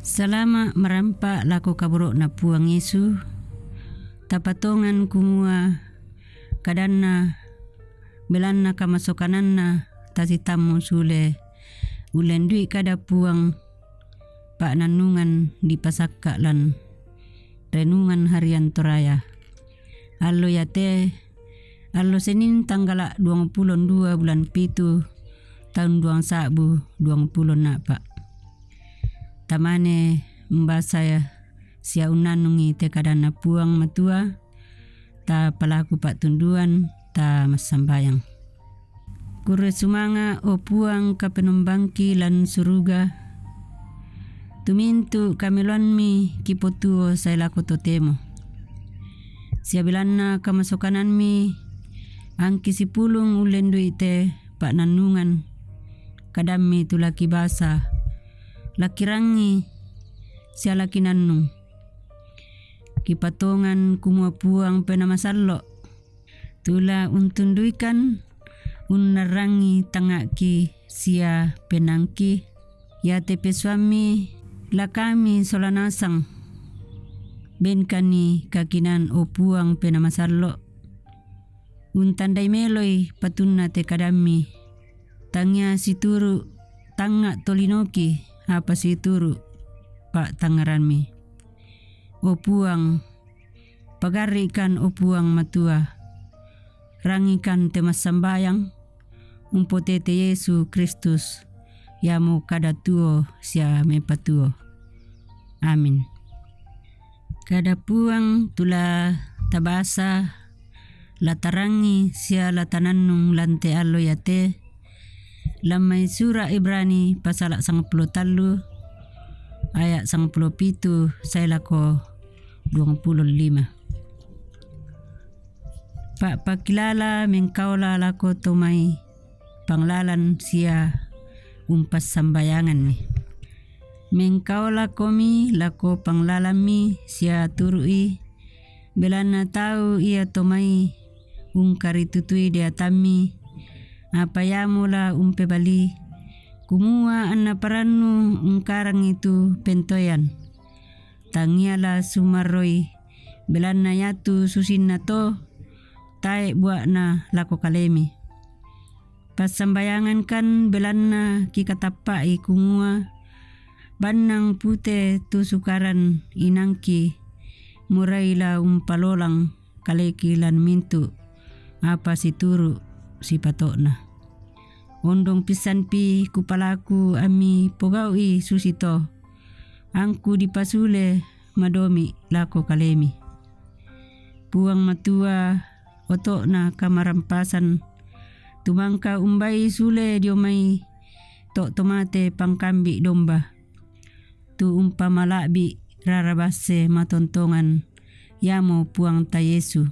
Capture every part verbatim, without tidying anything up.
Salama' marampa' lako kaboro'Na Puang Yesu. Tapatongan kumua kadanNa, belanna kamasokananNa tasitammu sule ullendu'i kada Puang, pa'nannungan dipasakka' lan Renungan Harian Toraya. Allo iate, allo Senin, tanggala' duangpulo dua bulan pitu, taun duang sa'bu duangpulo a'pa'. Tamane umbasa sia unnannungi te kadanNa Puang Matua, tapalaku pa'tunduan, tamassambayang. Kurre sumanga', o Puang, Kapenombangki lan suruga, tumintu' kameloamMi kipotuo sae lako totemo. Sia belanna kamasokananMi, angki sipulung ullendu'i te pa'nannungan, kadamMi tu lakibasa, lakirangngi, sia lakinannung. Kipatongan kumua Puang Penaa Masallo', tu la untunduikan, unnarrangngi tangnga'ki sia penaangki, iate pesuamMi la kami sola nasang. Benkanni kakinaan, o Puang Penaa Masallo'. Untandai meloi patunna te kadamMi, tangia situru' tangnga' tolinoki, apa situru' pa'tangngaramMi. O Puang, pagarri'kan, o Puang Matua, rangikan te massambayang, umpotete Yesu Kristus, iamo kada tuo sia mepatuo. Amin. Kada Puang tu la tabasa, la tarangngi sia la tanannung lan te allo iate, lan mai sura' Ibrani pasala' sangpulo tallu, aya' sangpulo pitu sae lako duangpulo lima. Pa'pakilala mengkaola lako to mai panglalan sia umpassambayanganni. Mengkaolakomi lako panglalammi sia turu'i, belanna tau ia to mai ungkaritutui deatammi, apa iamo la umpebali, kumua anna parannu ungkarangngi tu pentoean. Tangia la sumarroi, belanna iatu susinna to tae' bua'na lako kalemi. Passambayangankan, belanna kikatappa'i kumua bannang pute tu sukaran inangki, morai la umpalolang kaleki lan mintu' apa situru' sipato'na. Ondong pissanpi kupalaku ammi pogau'i susito, angku dipasule madomi' lako kalemi. Puang Matua, oto'na kamarampasan, tumangka umbai sule dio mai to' to mate pangkambi' domba, tu umpamala'bi' rara basse matontongan, iamo Puangta Yesu.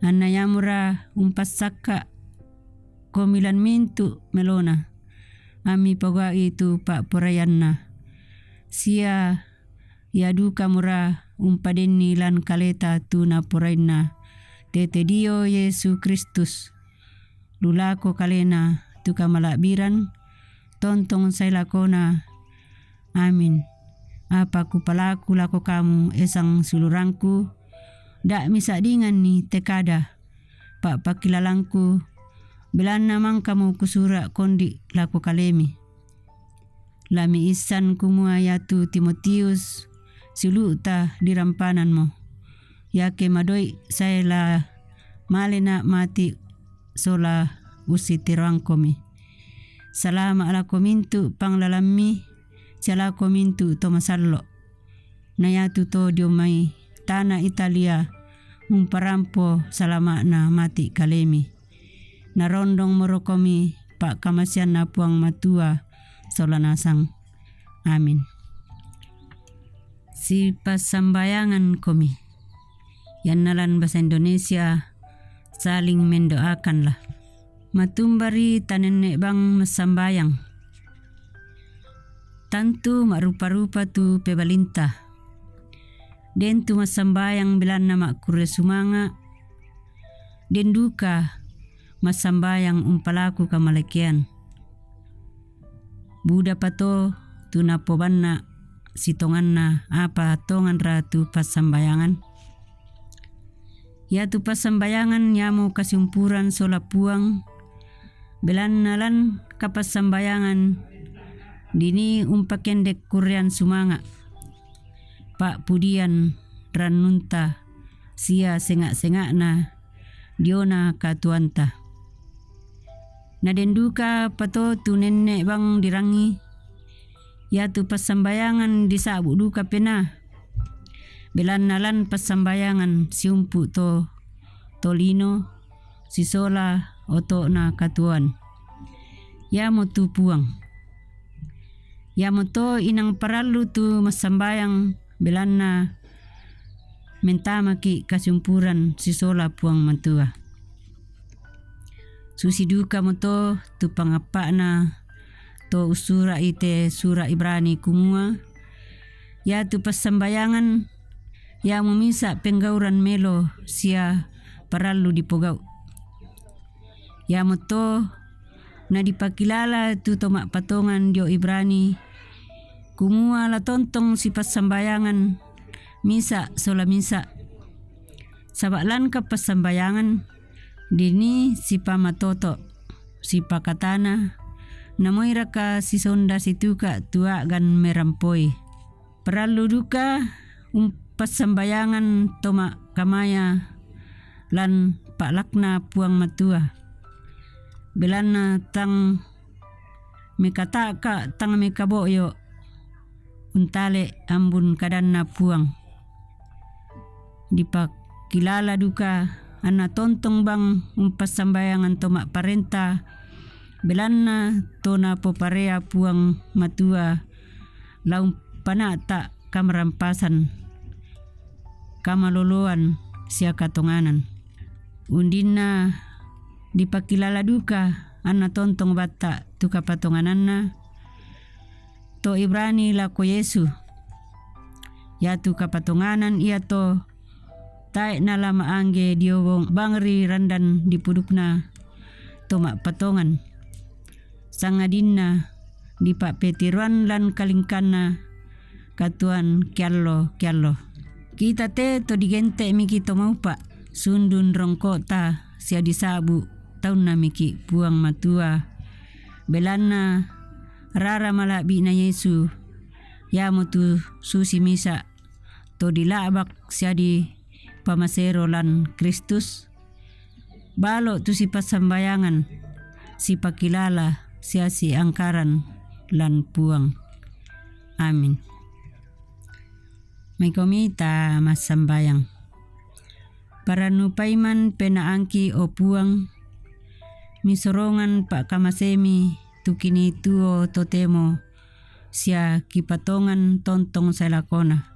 Anna iamora umpassakka' komi lan mintu' melona, ammi pogau'i tu pa'poraianna, sia ia dukamora umpadenni lan kaleta tu naporainna tete dio Yesu Kristus, lu lako kalena tu kamala'biran, tontong sae lakona. Amin. Apa kupalaku lako kamu, e sangsiulurangku, da' misa'dinganni te kada pa'pakilalangku, belanna mangkamo kusura' kondi' lako kalemi. La miissan kumua iatu Timotius, siulu'ta dirampananmo, iake madoi' sae la malena' mati' sola ussiteroangkomi. Salama' lako mintu' panglalammi, sia lako mintu' to masallo'. Na iatu to dio mai tana Italia umparampo salama'na mati' kalemi. Narondong morokomi pa'kamaseanNa Puang Matua sola nasang. Amin. Sipassambayangankomi. Ianna lan bahasa Indonesia, saling mendoakanlah. Matumbari tanenne' bang massambayang. Tantu ma'rupa-rupa tu pebalinta. Den tu massambayang belanna ma'kurre sumanga', den duka massambayang umpalaku kamalekean. Budapa to tu napobanna sitonganna apa tonganra tu passambayangan. Iatu passambayangan iamo kasiumpuran sola Puang, belanna lan kapassambayangan dini umpakendek kurrean sumanga, pa'pudian rannunta sia senga'-senga'na diona katuoanta. Na den duka pato tu nenne' bang dirangi, iatu passambayangan disa'bu' duka penaa, belanna lan passambayangan siumpu' to tolino sisola oto'na katuoan. Iamotu Puang. Iamoto inang parallu tu massambayang, belanna mentamaki' kasiumpuran sisola Puang Matua. Susi dukamoto tu pangappa'na to ussura'i te sura' Ibrani kumua, iatu passambayangan iamo misa' penggauran melo sia parallu dipogau'. Iamoto nadipakilala tu to ma'patongan dio Ibrani, kumua la tontong sipassambayangan misa' sola misa'. Saba' lan kapassambayangan dini sipamatoto', sipakatana, namoiraka sisonda situka' tu a'gan merampoi. Parallu duka umpassambayangan to ma'kamaya lan pa'lakna Puang Matua. Belanna tang mekata'ka, tang mekabo'yo' untale' ambun kadanna Puang. Dipakilala duka anna tontong bang umpassambayangan to ma'parenta, belanna to napoparea Puang Matua la umpana'ta' kamarampasan, kamaloloan sia katonganan. Undinna dipakilala duka anna tontong batta' tu kapatongananna to Ibrani lako Yesu. Iatu kapatonganan iato tae' nala ma'angge dio bang ri randan dipudukna to ma'patongan, sangadinna dipa'petiroan lan kalingkanna katuoan keallo-keallo. Kita te to digente'miki' to maupa', sundun rongko'ta sia disa'bu' taunnamiki' Puang Matua, belanna rara mala'bi'na Yesu, iamotu susi misa' to dila'bak sia dipamasero lan Kristus, balo' tu sipassambayangan, sipakilala sia siangkaran lan Puang. Amin. Maikomi ta massambayang. Parannu paiman penaangki, o Puang, misorongan pa'kamasemi tu kinituo totemo sia kipatongan tontong sae lakona.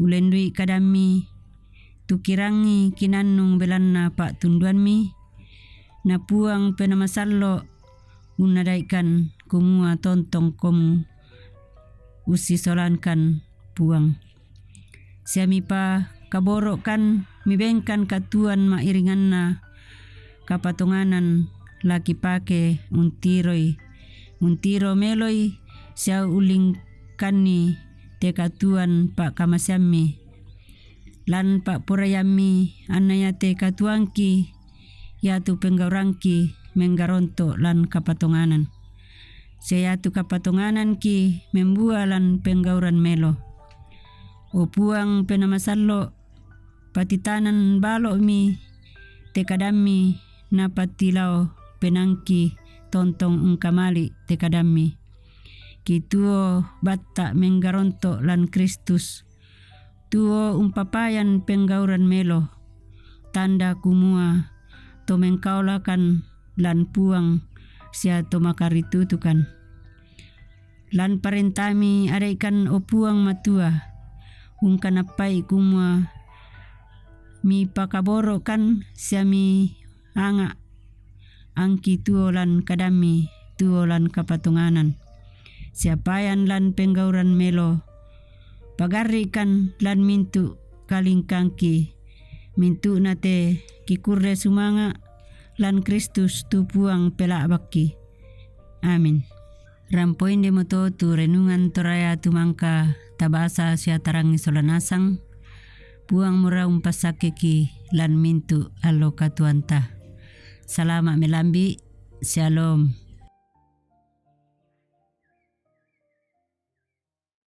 Ulendui kadammi tu kirangi kinannung belanna pa'tunduammi, na Puang Penaa Masallo' unnadaikan kumua tontong komu ussisolankan Puang. Sia mipakaboro'kan, mibengkan katuoan ma'iringanna kapatonganan la kipake untiroi, untiro meloi sia ullingkanni te katuoan pa'kamaseammi. Lan pa'poraiammi anna iate katuoangki iatu penggaurangki menggaronto' lan kapatonganan, sia iatu kapatongananki membua lan penggauran melo. O Puang Penaa Masallo', patitanan balo'mi te kadammi, napatilao penaangki tontong ungkamali' te kadammi. Kituo batta' menggaronto' lan Kristus, tuo umpapayan penggauran melo, tanda kumua to mengkaolakan lan Puang sia to makaritutukan. Lan parentami adaikan, o Puang Matua, ungkanappai kumua mipakaboro'kan sia mianga' angki tuo lan kadammi, tuo lan kapatonganan, sia payan lan penggauran melo. Pagarri'kan lan mintu' kalingkangki, mintu'na te kikurre sumanga' lan Kristus tu Puang pela'bakki. Amin. Rampoinde moto tu renungan Toraya tumangka tabasa sia tarangi sola nasang. Puang mura umpasakkeki lan mintu allo katuanta. Salama melambi, Shalom.